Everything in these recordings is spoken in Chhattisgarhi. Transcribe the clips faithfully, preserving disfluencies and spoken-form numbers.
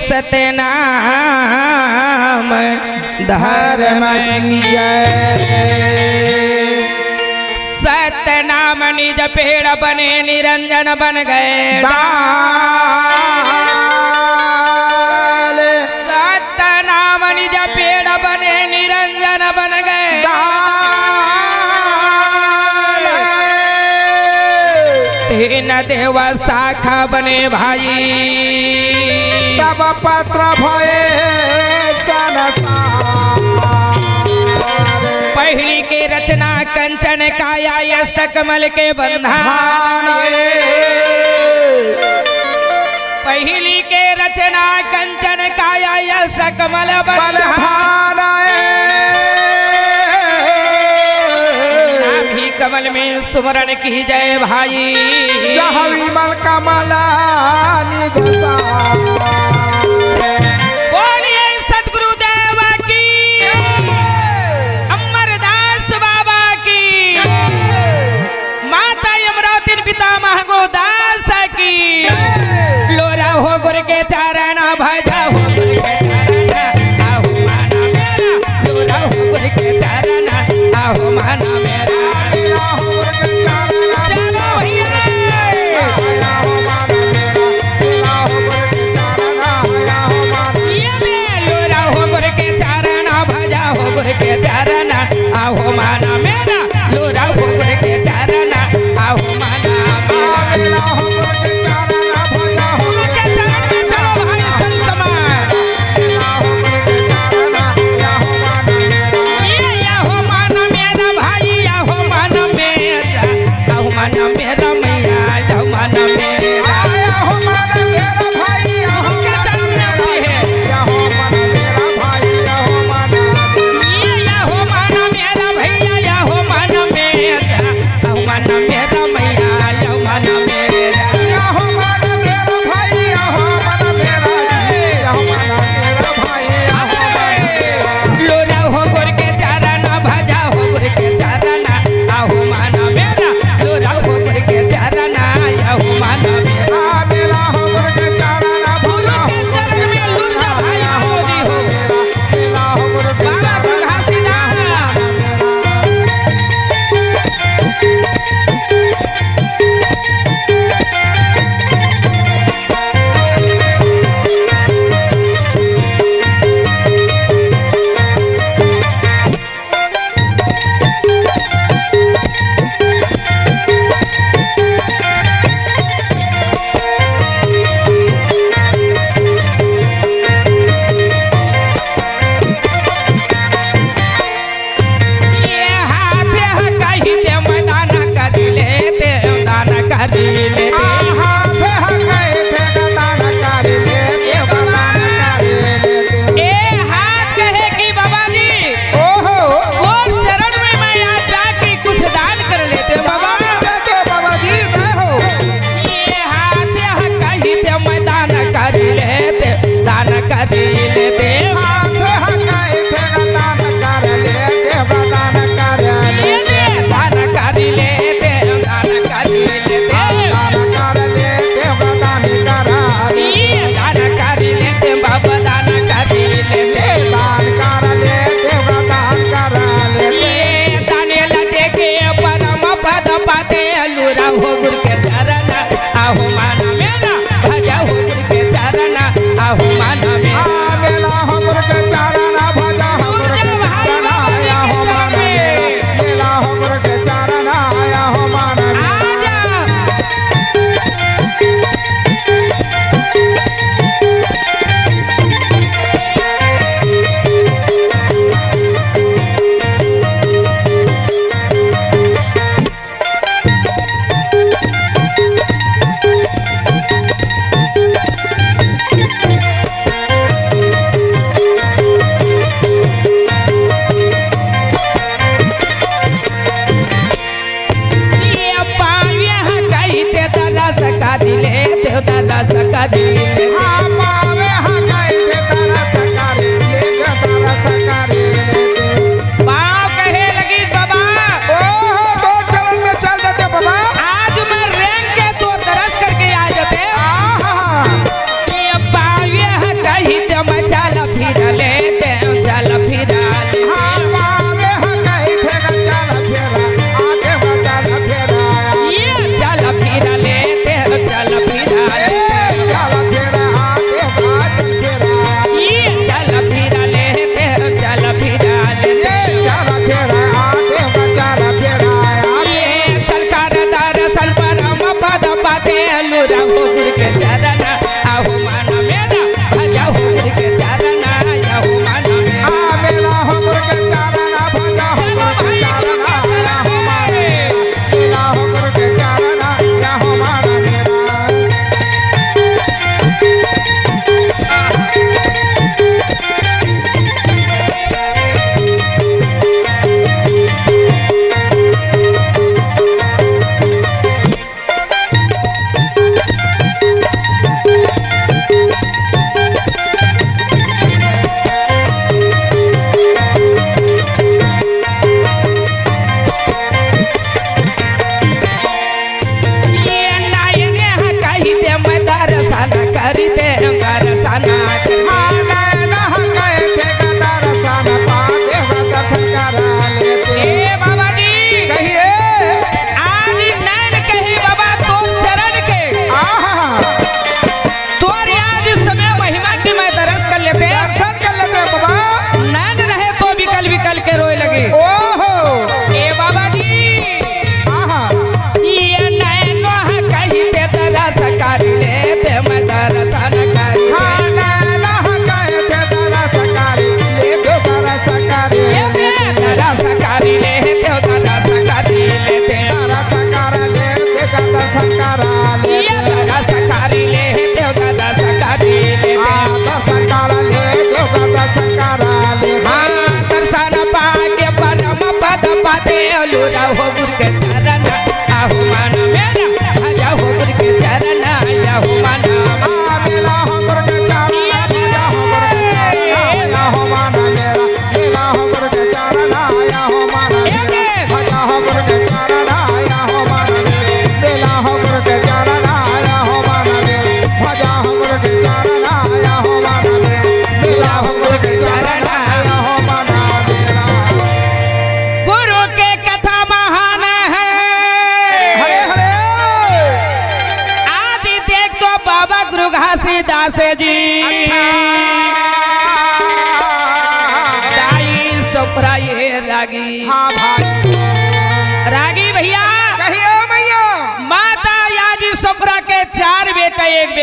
सतनाम धर्म की जय। सतनाम निज पेड़ बने निरंजन बन गए डाल। सतनाम निज पेड़ बने निरंजन बन गए डाल। तीन देव शाखा बने भाई। तब पत्र भये संसार। पहिली के रचना कंचन काया अष्टकमल के बंधन। भान ए। पहिली के रचना कंचन काया अष्टकमल बंधन। बल भान ए। नाभि कमल में सुमरन की जय भाई। जहाँ विमल कमल निज सा। बोलिए सतगुरुदेव की, अमरदास बाबा की, माता अमरावती पितामह गोदास की। लोरा हो गुर के चरण भजा हो गुर के चरण, आहू माना मेरा। लोरा हो गुर के चरण, आहू माना मेरा। चलो भैया। ये ले, लोरा हो गुर के चरण भजा हो गुर के चरण, आहू माना मेरा। लोरा हो गुर के चरण, आहू माना मेरा। गुर के चरण में चलो भाई संत समाज। ये या हो मान मेरा भाई, या हो मान मेरा, या हो मान मेरा मैया, या हो मान मेरा। या हो मान मेरा भाई, या हो गुर के चरण में आती है। या हो मान मेरा भाई, या हो मान। ये या हो मान मेरा भैया, या हो मान मेरा, या हो मान मेरा मैया, या हो मान मेरा। या हो मान मेरा भाई, या हो मान मेरा जी, या हो मान मेरा भाई, या हो मान मेरा। लोरा हो गुर के चरण भजा हो गुर के चरण, आहू माना मेरा। लोरा हो गुर के चरण, आहू माना मेरा। आ मेरा हो गुर के चरण भजा हो गुर के चरण में लुर जा भाई, हो जी हो। मेरा हो गुर के बाबा चरण, घासीदास। ये हाथ ह कही ते मैं दान करी लेते, दान करी लेते। आ हाथ ह कही ते दान करी लेते, दान करी लेते। ए हाथ कहे कि बाबा जी, ओहो। वो चरण में मैं आ जाके कुछ दान कर लेते बाबा। दान कर देते बाबा जी, जय हो। ये हाथ ह कही ते मैं दान करी लेते, दान करी लेते। हाथ ह कही ते दान कर लेते, दान कर लेते। दान करी लेते, दान करी लेते। दान कर लेते, दान कर लेते। दान करी लेते बाबा, दान करी लेते। दान कर लेते, दान कर लेते। ये दाने ला देके परम पद पाते, लोरा हो गुर के चरण, आहू माना मेरा, भजा हो गुर के चरण, आहू माना मेरा। आ मेरा हो गुर के चरण, भजा हो गुर के चरण, आहू माना मेरा। मेरा हो गुर के चरण, आहू माना मेरा।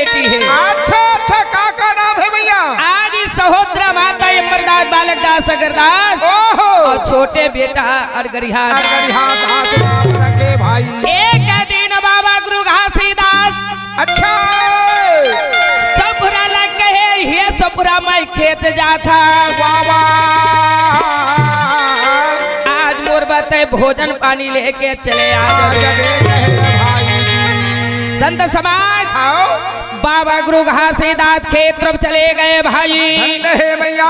बेटी हे। अच्छा, अच्छा, का, का नाम हे भैया? आज ही सहोदरा माता अमरदास, बालक दास अगरदास ओहो। अउ छोटे बेटा अरगरिहा। अरगरिहा दास नाम रखे भाई। एक दिन बाबा गुरु घासीदास अच्छा। सपुरा ला कहे, "हे सपुरा, मैं खेत जात हँव।" वाह, वाह। आज मोर बर तैं भोजन पानी लेके चले आ आ जाबे। जाबे कहे भाई जी। संत समाज, आओ। बाबा गुरु घासीदास खेत तरफ चले गए भाई। धन्य हे मैया।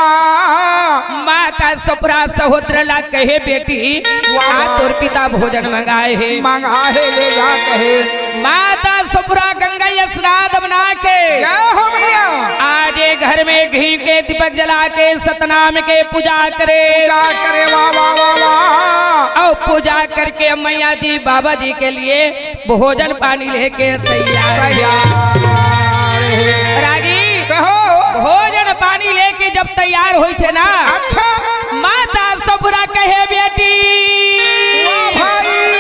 माता सपुरा सहोदरा ला कहे, "बेटी, वाह, आज वाह। तोर पिता भोजन मंगाए हे।" मंगाए हे, ले जा कहे। माता सपुरा गंगा स्नान बना के जय हो मैया। आज ये घर में घी के दीपक जला के सतनाम के पूजा करे। पूजा करे, वाह, वाह, वाह, वाह। अउ पूजा करके मैया जी बाबा जी के लिए भोजन पानी लेके तैयार हे। तैयार हे। रागी कहो। भोजन पानी लेके जब तैयार होइस ना, अच्छा। माता सपुरा कहे, "बेटी, वाह भाई।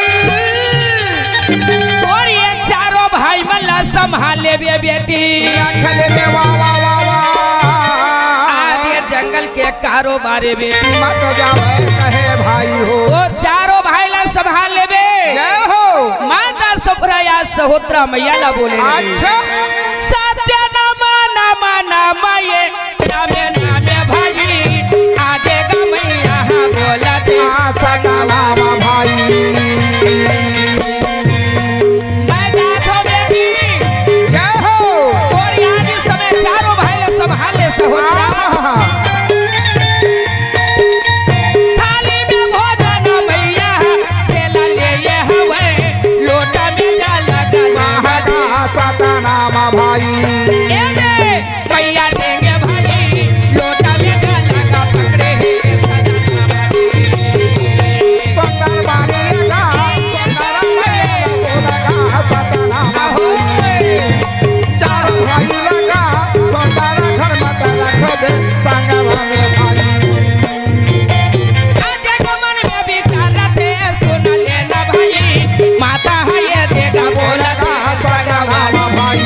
तोर ये चारों भाई मन ला संभाल लेबे बेटी।" रख लेबे, वाह, वाह, वाह, वाह। आज ये जंगल के कारोबार हे बेटी। मत जाबे कहे भाई हो। तोर चारों भाई ला संभाल लेबे। जय हो। माता सपुरा या सहोदरा मैया ला बोले रही। अच्छा। सत्य नाम, नाम, नाम ये, नामे, नामे भाई, आजे गा मैया बोलत हे। आ सत्य नाम भाई। मैं जात हँव बेटी। जय हो। तोर आज इस समय चारों भाई ला संभाल ले सहोदरा। आहा। थाली में भोजन मैया, जेला ले ये हवे, लोटा में जल गंगा। आहा, सतनाम भाई। ए दे, मैया देंगे भाई, लोटा में जल लगा पकड़े हे सतनाम भाई। सुंदर बानी लगा, सुंदर मैया लगा सतनाम भाई। चार भाई लगा, सोतारा घर मत रखबे, संगवा में भाई। आज के मन में विचार थे, सुन लेना भाई, माता है ये देगा बोला का संगवा में भाई।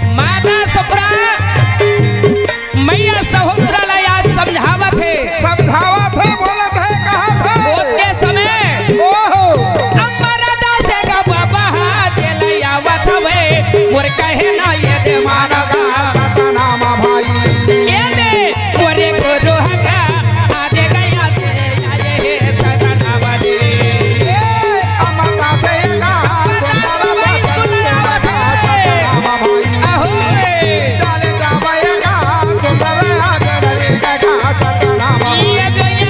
माता सपुरा मैया सहोदरा ला आज समझावत हे। समझावत हे, बोलत हे, कहत हे। ओतके समय ओहो। अमरदास का बाबा हाथ ले आवत हवे, मोर कहे ना ये दे मानव का सतनाम भाई। ये दे मोरे गुरु हका, आजे गया दे आए हे सतनाम दे। ए, अमरदास का सुंदर बचन सुंदर का सतनाम भाई। अहो। चले जावय गा सुंदर आगरे का सतनाम। ये गया।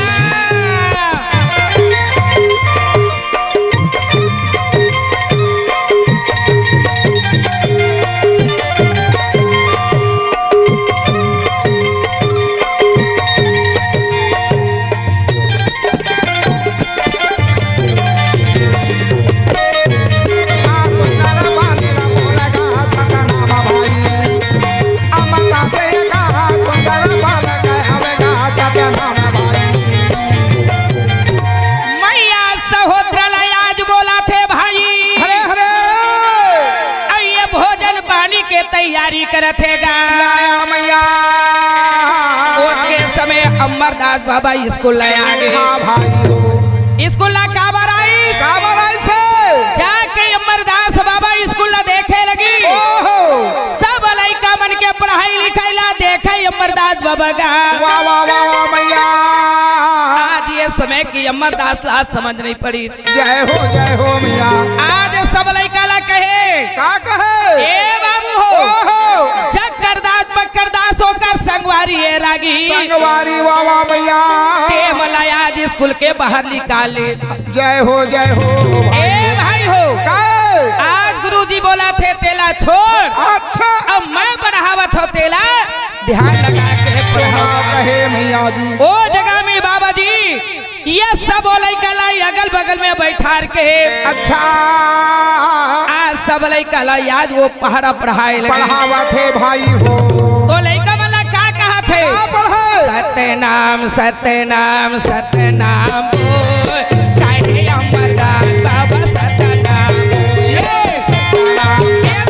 मैया सहोदरा ला आज बोलत हे भाई। हरे हरे। अउ ये भोजन पानी के तैयारी करत हे गा। लाया मैया। ओतके समय अमरदास बाबा स्कूल ला आ गे। हाँ भाई हो। स्कूल ला काबर आइस? काबर आइस हे? जाके अमरदास बाबा स्कूल ला देखे लगिस। ओहो। सब लइका मन के पढ़ाई लिखाई ला देखे अमरदास बाबा का। वाह, वाह, वाह, वाह, मैया। आज ये समय की अमरदास ला समझ नहीं पड़ी। जय हो, जय हो मैया। आज सब लइका ला कहे। का कहे? ए बाबू हो। ओहो। चक्करदास, बक्करदास ओकर संगवारी ए रागी। संगवारी वाह वाह मैया। ते मला आज स्कूल के बाहर निकाल ले। जय हो, जय हो। ए भाई हो। का? आज गुरुजी बोलत हे तेला छोड़। अच्छा। अब मैं पढ़ावत हँव तेला ध्यान लगा के सुना पढ़ा। कहे मैया जी। ओ जगह में बाबा जी ये सब ओ लइका ला अगल बगल में बैठार के। अच्छा। आज सब लइका ला आज ओ पहाड़ा पढ़ाए लगे। पढ़ावत हे भाई हो। ओ लइका मन ला का कहत हे? का पढ़े? सतनाम, सतनाम, सतनाम बोल। काहे अमरदास बाबा सतनाम बोल। ये सतनाम।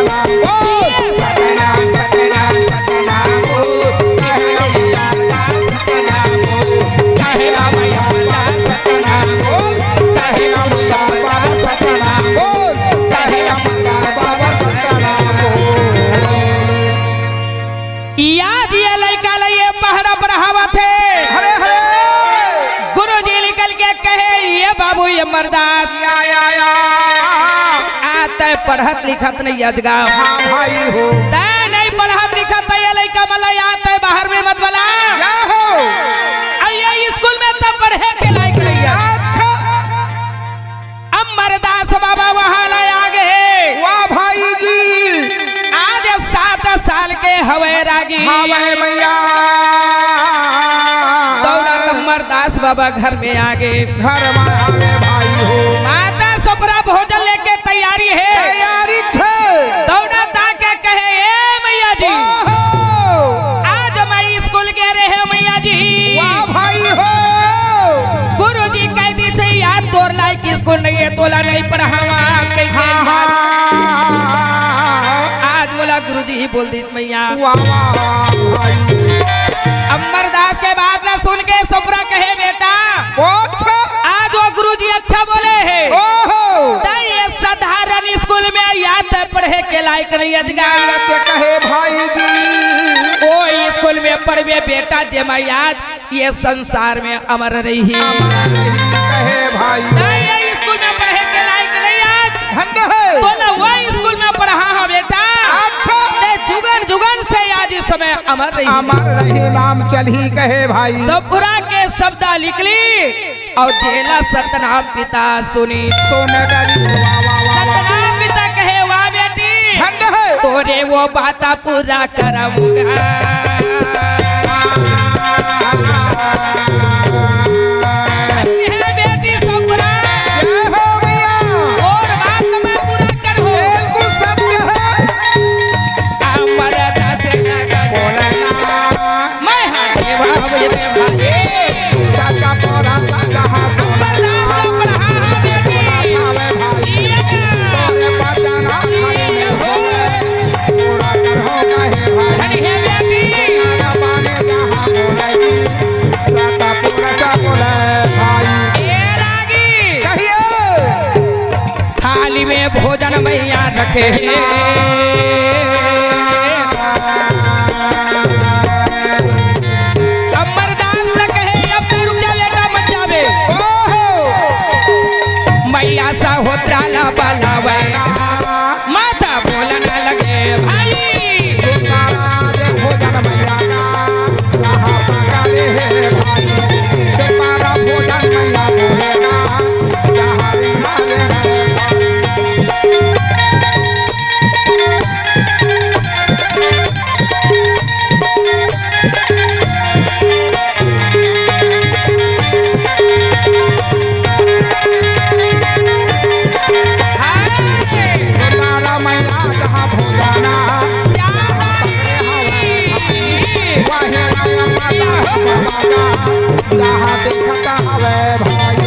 बोल। सतनाम, सतनाम, सतनाम बोल। कहे अमर दास सतनाम बोल। कहे अमर दास सतनाम बोल। कहे अमर दास बाबा सतनाम बोल। कहे अमर दास बाबा सतनाम बोल। या जिया लइका ल ये पहरा पढ़ावत हे। हरे हरे। गुरुजी निकल के कहे, "ये बाबू, ये अमरदास, या, या, या। आ तैं पढ़त लिखत नइ अजगा।" हाँ भाई हो। "तैं नइ पढ़त लिखत, ये लइका मन ल या तैं बाहर में मत बला।" या हो। अउ ये स्कूल में तब पढ़े के लायक नइ हे। अच्छा। अमरदास बाबा वहाँ ला आ गे। वाह भाई जी। आज सात साल के हवय रागी। हवय मैया। दौड़त अमरदास बाबा घर में आ गे। घर में आवे भाई हो। माता सपुरा भोजन लेके तैयारी हे। तैयारी छे। दौड़त आके कहे, "ए मैया जी, ओहो। आज मैं स्कूल गे रहेंव मैया जी।" वाह भाई हो। गुरुजी कहि दिस हे, "यार तोर लायक स्कूल नइ हे, तोला नइ पढ़ावंव," कहिके हाँ, यार। हाँ। आज मोला गुरुजी ही बोल दिस हे, "मैया।" वाह, वाह, वाह, भाई। अमरदास के बात ला सुन के सपुरा कहे, "बेटा, अच्छा। आज वो गुरुजी अच्छा बोले हे।" ओहो। त ये साधारण स्कूल में या तैं पढ़े के लायक नइ अजगा। नइ अजगा कहे भाई जी। ओ स्कूल में पढ़बे बेटा, जेमा आज ये संसार में अमर रही। अमर रही कहे भाई। नहीं, ये स्कूल में पढ़े के लायक नइ आज। धन्य हे। तोला वो स्कूल में पढ़ाहंव बेटा। अच्छा। तैं जुगन जुगन से आज इस समय अमर रही। अमर रही, नाम चलही कहे भाई। सपुरा के शब्द निकली अउ जेला सतनाम पिता सुनी। सुन डरिस, वाह, वाह, वाह, वाह। सतनाम पिता कहे, "वाह बेटी, धन्य हे। तोरे वो बात पूरा करम।" हे बेटी सपुरा, जय हो भैया। तोर बात मैं पूरा करहूँ। बिल्कुल सत्य हे। अमरदास लगा बोलना। मैं हाथी बाबू रे भाई। सगा पोरा सगा हा सोना। अमरदास पढ़ा बेटी। बोला था वे भाई। तोरे बचन खाली में होवे। पूरा करहूँ कहे भाई। धनी हे बेटी। गाना बाने जहाँ बोलेगी, सता पूरा सा बोले भाई। ए रागी। कहिए। थाली में भोजन मैया रखे हे। अमरदास ल कहे, "अब तू रुक जा बेटा, मत जाबे।" ओहो। मैया सहोत्रा ला बलावे। माता बोलन लगे, "भाई।" सुपारा दे भोजन मैया का, कहाँ पका दे हे भाई। सुपारा भोजन मैया बोलेगा, कहाँ रे ना रे रे। तारा मैना जहाँ भोजाना, वाहे राया माता बाबा, जहाँ देखता हवे भाई।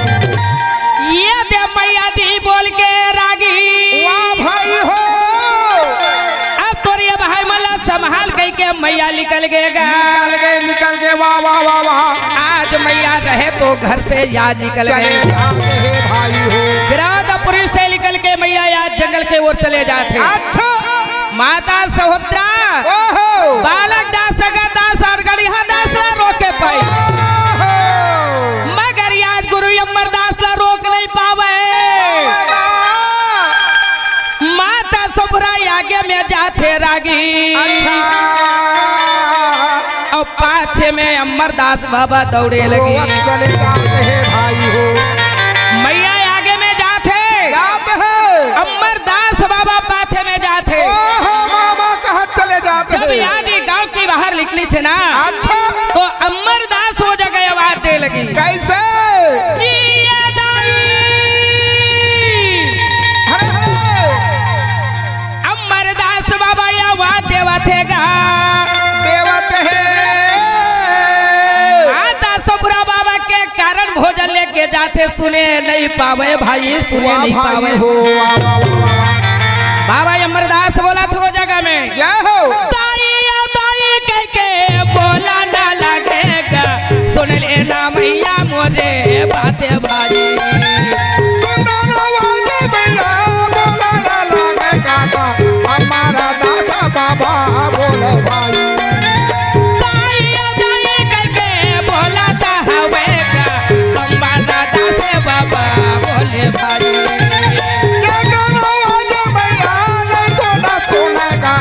ये दे मैया दी बोल के रागी। वाह भाई हो। अब तोर ये भाई मन ला संभाल कहिके मैया निकल गे गा। निकल गे, निकल गे, वाह, वाह, वाह, वाह। आज मैया रहे तो घर से आज निकल चले गे। जाते हे भाई हो। गिरौदपुरी से निकल के मैया आज जंगल के ओर चले जात हे। अच्छा। माता सहोत्रा, ओहो। बालक दास, सगा दास अउ गड़िहा दास ला रोके पाई। ओहो। मगर आज गुरु अमरदास ला रोक नहीं पावे। बाबा। माता सहोत्रा आगे में जात हे रागी। अच्छा। अउ पाछे में अमरदास बाबा दौड़े लगी। रोवत चले जात हे भाई हो। मैया आगे में जात हे। जात हे। अमरदास बाबा पाछे में जात हे। ओहो मामा, कहाँ चले जात हे? जब आज ये गांव के बाहर निकली छे ना, अच्छा। तो अमरदास वो जगह आवाज दे लगी। कैसे? ये दाई। हरे हरे। अमरदास बाबा ये आवाज देवत हे गा। देवत हे। माता सहोत्रा बाबा के कारण भोजन लेके जात हे, सुने नहीं पावे भाई, सुने वाह नहीं भाई पावे। हो, वाह, वाह, वाह, वाह। बाबा अमरदास बोलत बाते भाई। सुंदर आवाज भैया, बोला ना लगे काका, हमारा दास बाबा बोले भाई। दाई, दाई कह के बोलाता हवे का, हमारा दास बाबा बोले भाई। जय करवा जय भैया, नहीं तो ना सुनेगा,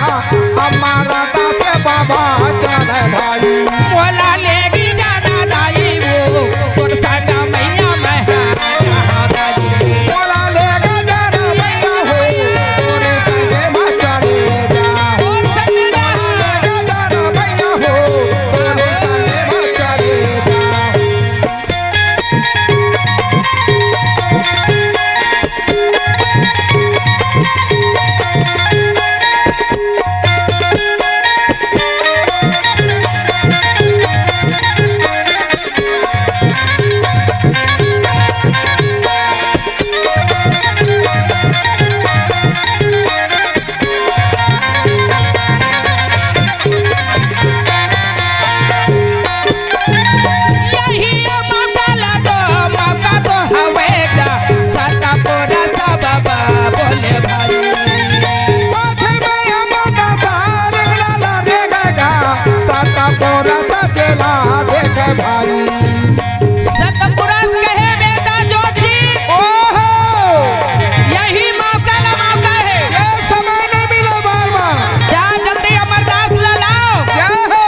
हमारा दास बाबा चले भाई। बोला लेगी जाना दाई वो, तोर संग मैया मैं हाँ दाई। बोला लेगा जाना भैया हो, तोरे संगे मैं चले जा। बोल संगे बोला लेगा जाना भैया हो, तोरे संगे मैं चले जा। यही मौका ला दो, मौका तो हवे गा, सता पूरा सब बा-, बोले भाई। पाछे में हम दादार लाला रे गा, सता पूरा सजेला देखे भाई। सतपुरुष कहे बेटा जोगी, ओहो! यही मौका ला मौका है। ये समय नहीं मिला बार बार। जा जल्दी अमरदास ला लाओ। जय हो।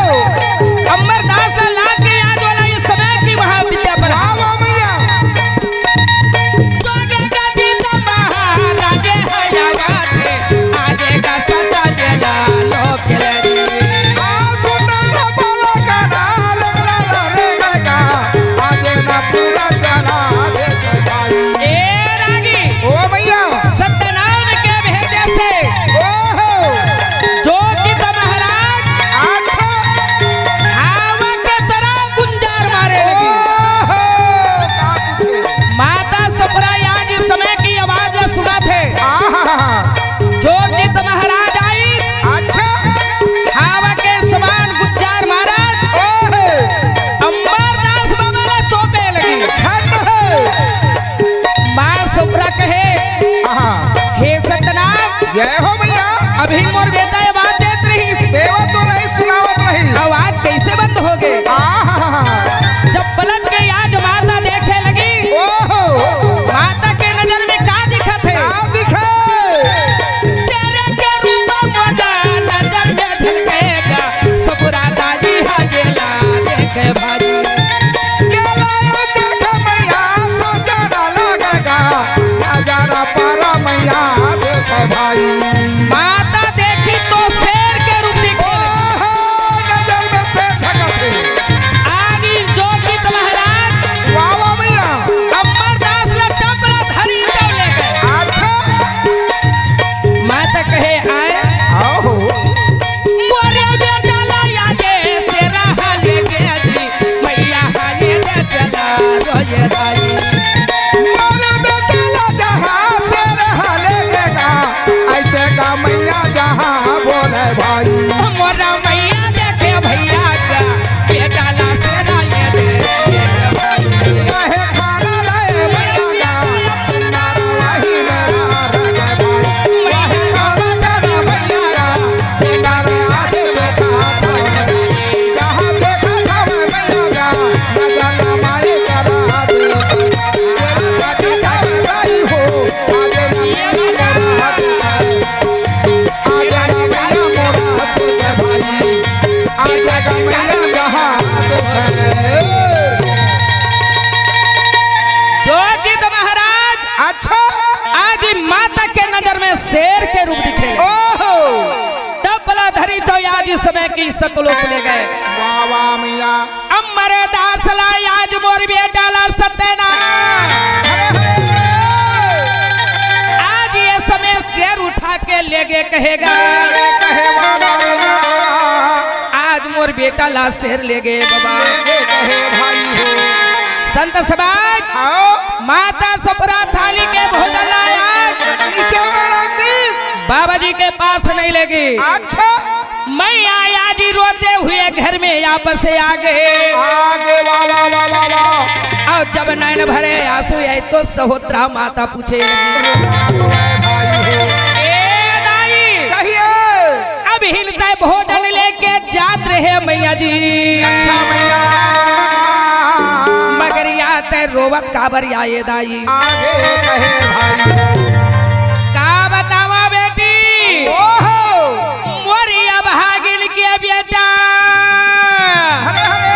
अमरदास ला ला के याद वाला ये समय की वहाँ विद्या पढ़ा। वाह, वाह भैया। जोगे का जीत महाराज है आवाज है। आजे का सता जेला लोक लड़ी। आ सुंदर बालक ना लोक लड़ी रे गा। आजे ना पूरा चला देखे भाई। ए रागी। ओ भैया। सत्यनारायण के भेजे से। ओहो। जोगिंदर महाराज। अच्छा। हवा के तरह गुंजार मारे लगे। ओहो। का पूछे? माता सपुरा आज इस समय की आवाज ला सुनथे। आहा। जोगिंदर महाराज आई। अच्छा। हवा के समान गुंजार मारत। ओहे। अमरदास बाबा ला तोपे लगी। हद है। माँ सपुरा कहे, आहा। हे सतनाम, जय हो भैया। अभी मोर बेटा ये बात देत रही। देवत तो रही, सुनावत रही। आवाज कैसे बंद हो गए? आहा। जब पलट के आज माता देखे लगी, ओहो। माता के नजर में का दिखत है? का दिखे? शेर के रूप मोटा नजर में झलकेगा, सपुरा दाई हा जेला देखे भाई। जेला देखे मैया, सो जरा लगेगा, नजारा पर मैया देखे भाई। माता देखी तो शेर के रूप दिखे। ओहो, नजर में शेर झलकत है। आगे जोगिंदर महाराज वाह, वाह भैया। अमरदास ला टपरा धरी चौले गए। अच्छा। माता कहे आए। आओ हो। मोरे बेटा ला आजे शेर हा लेगे जी, मैया हा ये दे चला रोए दाई। मोरे बेटा ला जहाँ शेर हा लेगेगा, ऐसे का मैया जहाँ बोले भाई। मोरा मैया देखे भैया का, बेटा ला शेर हा ये दे, ये दे भाई। कहे खाना लाए भैया का, जोगिंदर महाराज, अच्छा। आज माता के नजर में शेर के रूप दिखे। ओहो। तब बला धरी चौ आज इस समय की सतलोक ले गए। वाह, वाह, मैया। अमरदास ला आज मोर बेटा ला सत्यनारायण। हरे, हरे। आज ये समय शेर उठा के ले गए कहेगा। ले गए कहे, वाह, वाह, मैया। आज मोर बेटा ला शेर ले गए बाबा। ले गए कहे भाई हो। संत समाज, आओ। माता सपुरा थाली के भोजन लाया। नीचे में रख दीस। बाबा जी के पास नहीं लेगी। अच्छा। मैं आया जी रोते हुए घर में वापस आ गए। आगे, वाह, वाह, वाह, वाह, वाह। और जब नैन भरे आंसू आए तो सहोत्रा माता पूछे लगी, रो रहा तो है भाई हो। ए दाई, कहिए। अब हिलता भोजन लेके जात रहे मैया जी। अच्छा मैया। मगर या तै रोवत काबर या ए दाई? आगे कहे भाई। का बतावा बेटी? ओहो। मोरी अभागिन के बेटा। हरे हरे।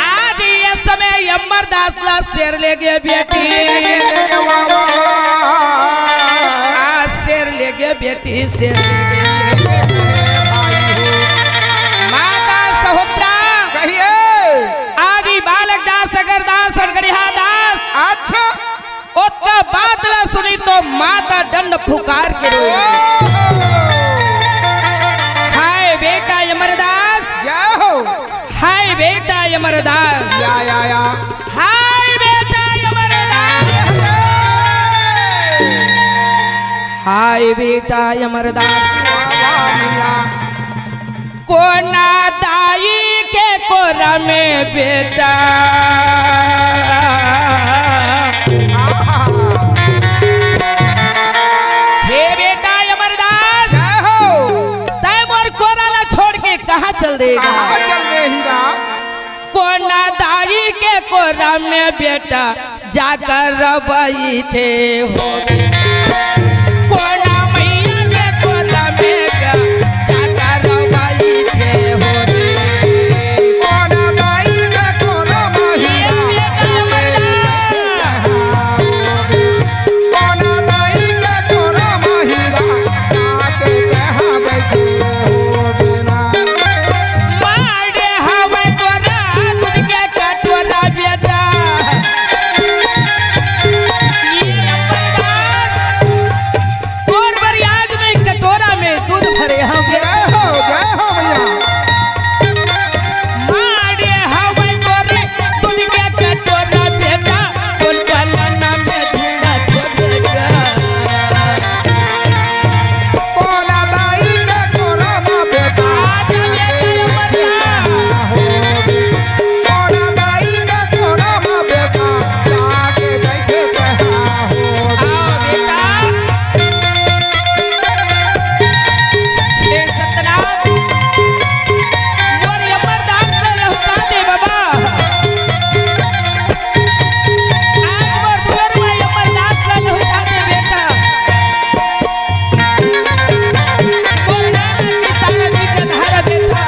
आज ये समय अमरदास ला शेर ले गे बेटी। ले गे, ले गे, वाह, वाह, वाह। आज शेर ले गे बेटी, शेर ले गे। ले गे, भाई हो। माता सहोत्रा। कहिए। आज ही बालक दास, अगर दास, अनगढ़िया दास। अच्छा। ओतका बात ला सुनी तो माता डंड फुकार के रोए। ओहो। हाय बेटा अमरदास। जय हो। हाय बेटा अमरदास। या, या, या। हाय बेटा अमरदास। हाय बेटा अमरदास। वाह, वाह, मैया। कोना दाई के कोरा में बेटा। आहा। हे बेटा अमरदास, जय हो। तै मोर कोरा ला छोड़ के कहाँ चल देगा? कहाँ चल दे हीरा? कोना दाई के कोरा में बेटा जाकर बइठे हो रे। कोना मैया के कोरा में गा, जाकर बइठे हो रे। कोना दाई के कोरा में हीरा। कोना दाई के कोरा में हीरा, जाके कहाँ बैठे हो बिना। मारे हवे तोरा दूध के कटोरा बेटा। ये अमरदास, तोर बर आज मैं कटोरा में दूध भरे हँव। जय हो, जय हो भैया। मारे हवे तोरे दूध के कटोरा बेटा, कोन पलना में झूला झूलेगा। कोना दाई के कोरा मा बेटा। आजा बेटा, ये मत जा। कोना दाई के कोरा मा बेटा, जाके बैठे कहाँ हो। आओ बेटा। हे सतनाम, मोर अमरदास ल लहुटा दे बाबा। आज मोर दुलरुआ अमरदास ल लहुटा दे बेटा। मोर नाम के तारा जी के धारा बेटा।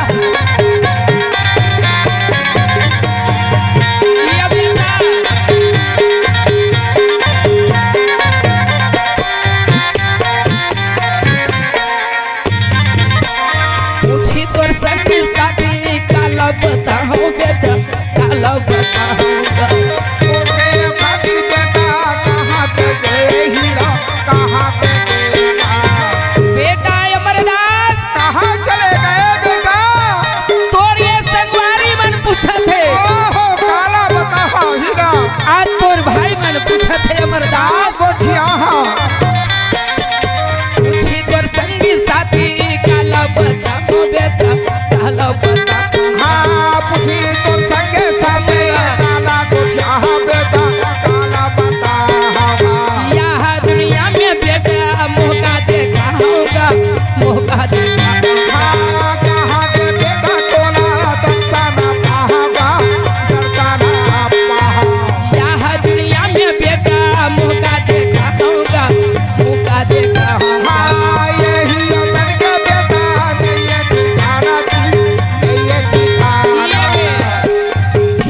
ये बेटा। पूछी तोर संगी साथी काला बताहूँ बेटा, काला बताहूँ। तोरे खातिर बेटा कहाँ पे गए हीरा, कहाँ पे गए ना? बेटा अमरदास। कहाँ चले गए बेटा? तोर ये संगवारी मन पूछत हे। ओहो, काला बताहूँ हीरा। आज तोर भाई मन पूछत हे अमरदास। का गोठिया हाँ। पूछी तोर संगी साथी काला बताहूँ बेटा, काला बताहूँ। हाँ, पूछी तोर संगी साथी काला गोठिया हाँ बेटा, काला बताहूँ। यहाँ दुनिया में बेटा मौका देखा होगा, मौका देखा होगा। हाँ, कहाँ के बेटा तोला दर्शन पाहूँगा, दर्शन पाहूँ। यहाँ दुनिया में बेटा मौका देखा होगा, मौका देखा होगा। हाँ, यही अपन के बेटा नहीं है ठिकाना जी, नहीं है ठिकाना। ये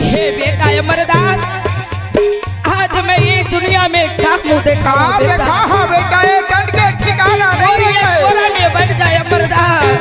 हे बेटा अमरदास, आज मैं ये दुनिया में का मुँह देखा का हूँ बेटा? देखा हाँ बेटा, ये तन के ठिकाना नहीं कोई है। एक कोरा में बैठ जाए अमरदास।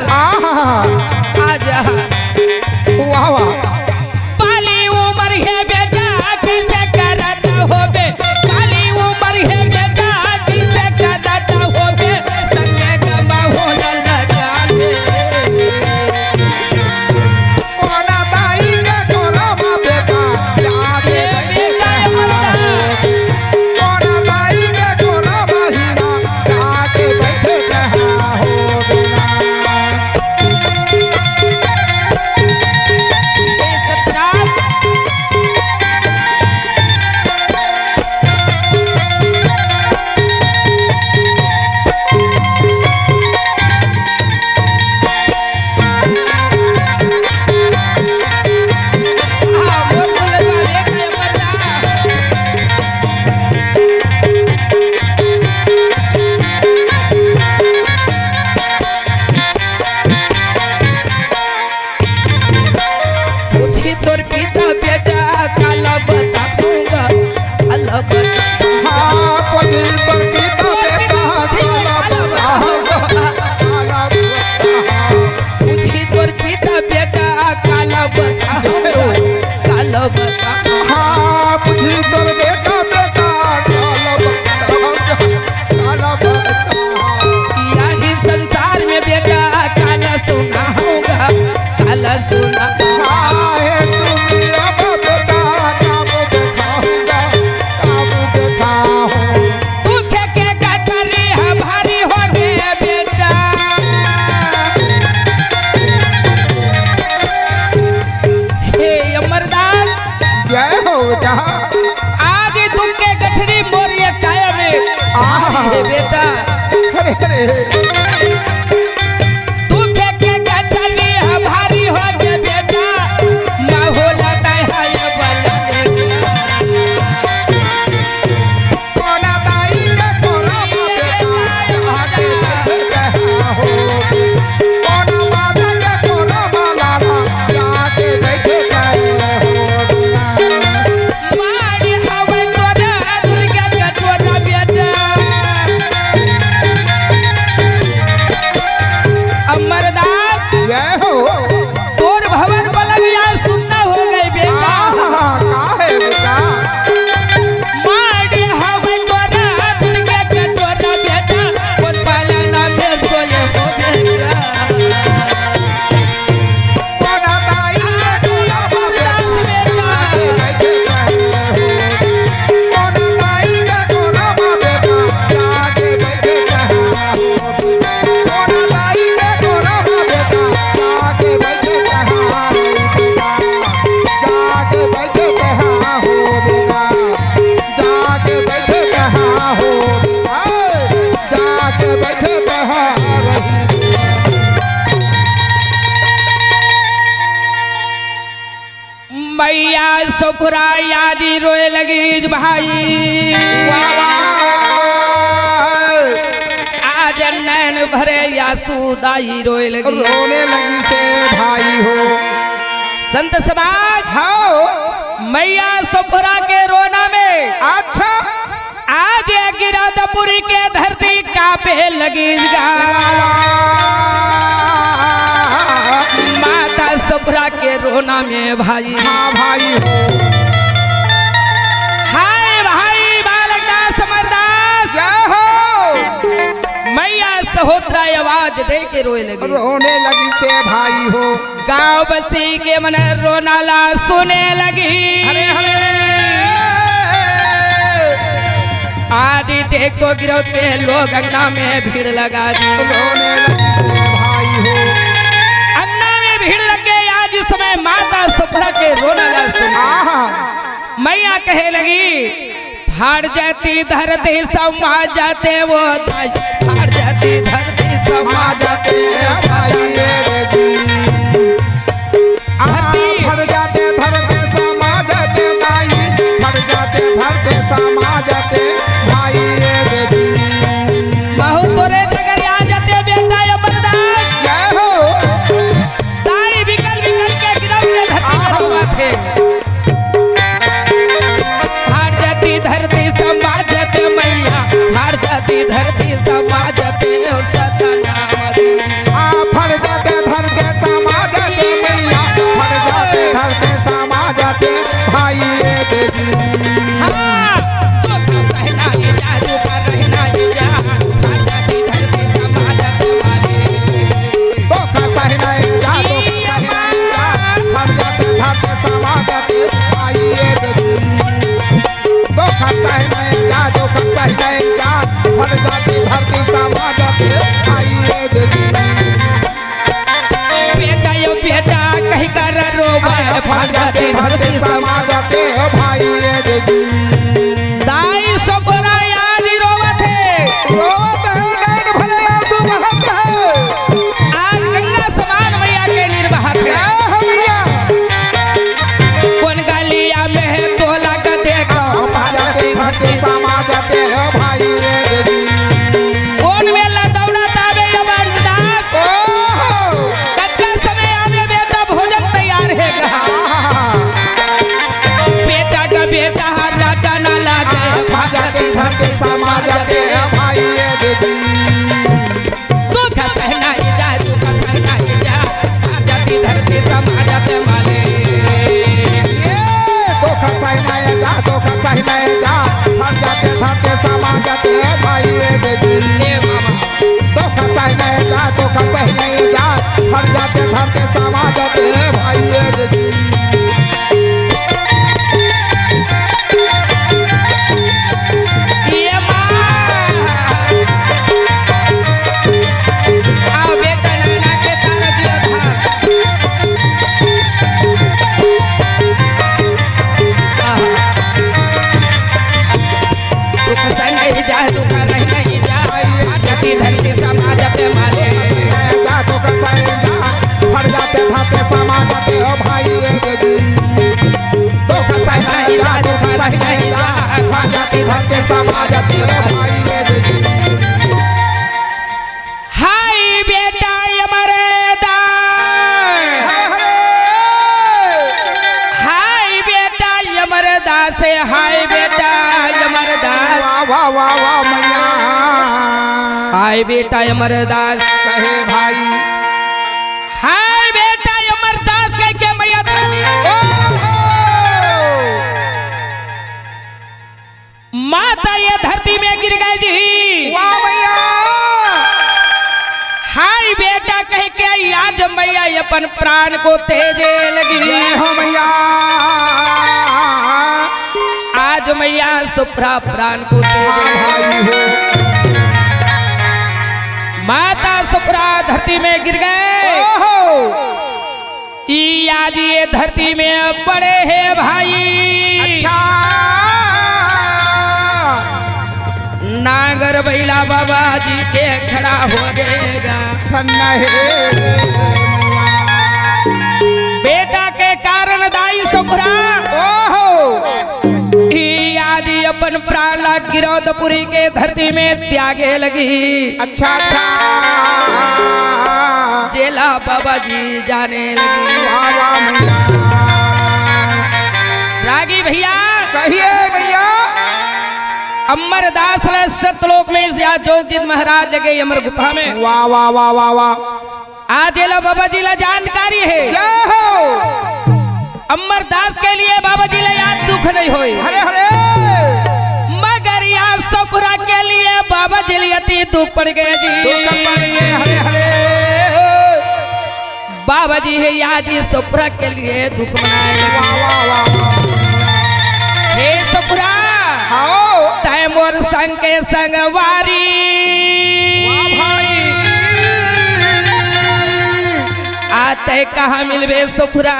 आज सुभ्रा याजी रोए लगी भाई। वाह, वाह। आज नैन भरे आंसू दाई रोए लगी। रोने लगी से भाई हो। संत समाज, हाँ। मैया सुभ्रा के रोना में अच्छा। आज ये गिरौदपुरी के धरती कांपे लगी गा। माता सुभ्रा के रोना में भाई। हाँ भाई हो। हाय भाई बालक दास अमरदास। जय हो। मैया सहोत्रा आवाज दे के रोए लगी। रोने लगी से भाई हो। गांव बस्ती के मन रोना ला सुने लगी। हरे हरे। आज देख तो गिरौद के लोग अंगना में भीड़ लगा दी। रोने लगी से भाई हो। अंगना में भीड़ लग गए। आज इस समय माता सुभ्रा के रोना ला सुन। आहा। मैया कहे लगी, फाड़ जाती धरती समा जाते वो दाई, फाड़ जाती धरती समा जाते भाई रे जी। आ, धरती। फट जाते धरते समा जाते दाई, फट जाते धरते समा जाते भाई रे जी। बहुत तोरे जगह आ जाते बेटा अमरदास। जय हो। दाई बिकल बिकल के गिरौद के धरती पर आहा। रोवत हे। फाड़ जाती धरती समा जाते मैया, फाड़ जाती धरती समा जाते ओ सतनाम रे। आ, फट जाते धरते समा जाते मैया, फट जाते धरते समा जाते भाई ये दे दी। हाँ, दुख सहना ये जा, दुख रहना ये जा, फाड़ जाती धरती समा जाते मालिक। धोखा सही नहीं जा, धोखा सही नहीं जा, फट जाते धरते समा जाते आइए दे दी। धोखा सही नहीं जा, धोखा सही नहीं जा, फट जाते धरते समा जाते आइए दे दी। बेटा यो बेटा कही कर रोवे, अरे फट जाते धरती समा जाते हो भाई ये दे दी। दाई सुभ्रा याजी रोवत हे। रोवत हे, नैन भरे आंसू बहत हे। आज गंगा समान मैया के नीर बहत हे। जय हो मैया। कौन गलिया में है तोला का देखा। आ, फट जाते धरती समा जाते हो भाई ये दे दी। कौन मेला दौड़ा ताबे ये बरदास। ओहो। कतका समय आवे बेटा, भोजन तैयार हे गा। आहा। बेटा का बेटा हर राटा ना लागे। आ, फट जाते धरते समा जाते हैं भाई ये दीदी। दुख सहना ये जा, दुख सहना ये जा, फट जाती धरती समा जाते मालिक। ये दुख सहना ये जा, दुख सहना ये जा, फट जाते धरते समा जाते हैं भाई ये दीदी। ए मामा। धोखा सही नहीं जा, धोखा सही नहीं जा, फट जाते धरते समा जाते हैं भाई ये दीदी। ये माँ। आओ बेटा, नैना के तारा जिया था। आहा। दुख सही नहीं जा, दुख रही नहीं जा, फट जाती धरती समा जाते मालिक। फट जाते धरती समा जाते हो भाई ये दीदी। दुख सही नहीं जा, दुख सही नहीं जा, फट जाती धरती समा जाते हो भाई ये दीदी। हाय बेटा अमरदास। हरे हरे। हाय बेटा अमरदास, हाय बेटा अमरदास। वाह, वाह, वाह, वाह, मैया। हाय बेटा अमरदास। कहे भाई। हाय बेटा अमरदास कह के मैया धरती। ओहो। माता ये धरती में गिर गए जी। वाह मैया। हाय बेटा कह के आज मैया अपन प्राण को तेजे लगी। जय हो मैया। आज मैया सुभ्रा प्राण को तेजे लगी। माता सुभ्रा धरती में गिर गए। ओहो। ई आज ये धरती में पड़े हे भाई। अच्छा। नांगर बैला बाबा जी के खड़ा हो गएगा। धन्य हे। बेटा के कारण दाई सुभ्रा। ओ। प्राण ला गिरौदपुरी के धरती में त्यागे लगी। अच्छा, अच्छा। जेला बाबा जी जाने लगी। वाह, वाह, भैया। रागी भैया। कहिए, भैया। अमरदास ला सतलोक में या जोगजीत महाराज ले गे अमर गुफा में। वाह, वाह, वाह, वाह, वाह। आज ये ला बाबा जी ला जानकारी हे। जय हो। अमरदास के लिए बाबा जी ला याद दुख नहीं होय। हरे, हरे। मगर या सपुरा के लिए बाबा जी ला अति दुख पड़ गया जी। दुख पड़ गया, हरे, हरे। बाबा जी हे या जी सपुरा के लिए दुख मनाए। वाह, वाह, वाह, वाह। हे सपुरा, आओ। तय मोर संग के संगवारी। वाह भाई। आते कहाँ मिलबे सपुरा,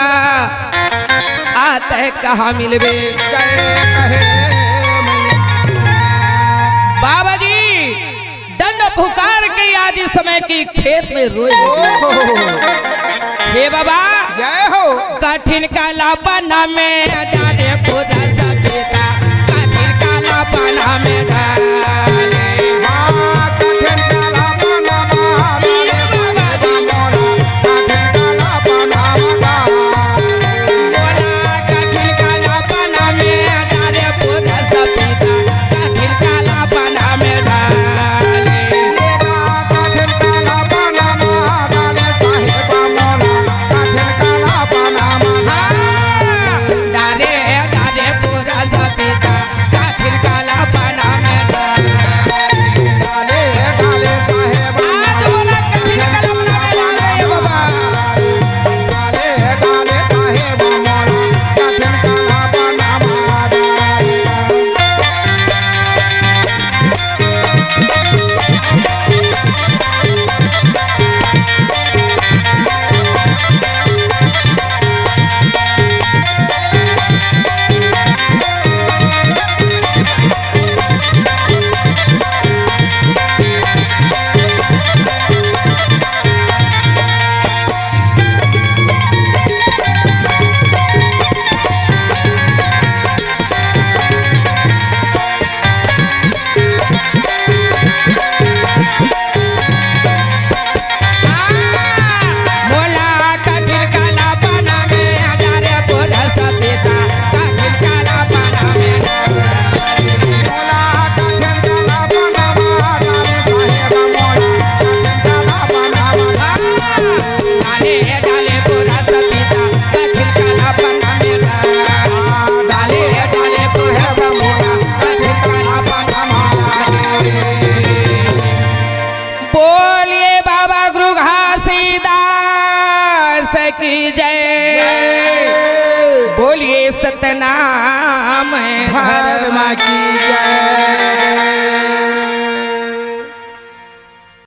आते कहाँ मिलबे। जय कहे मैया। बाबा जी, दंड पुकार के आज इस समय की खेत में रोए। ओहो। हे बाबा, जय हो। कठिन कालापना में डारे पूरा सभ्यता, कठिन कालापना में डारे। हाँ, कठिन कालापना में डारे साहेब मोरा, कठिन कालापना में डारे। बोला कठिन कालापना में डारे पूरा सभ्यता, कठिन कालापना में डारे। ये का कठिन कालापना में डारे साहेब मोरा, कठिन कालापना में डारे। डारे, डारे पूरा सभ्यता, कठिन कालापना में डारे। डाले, डाले साहेब। आज बोला कठिन कालापना में डारे, बाबा। डाले, डाले साहेब मोरा, कठिन कालापना में डारे। बोलिए बाबा गुरु घासीदास की जय। जय। बोलिए सतनाम धर्म की जय।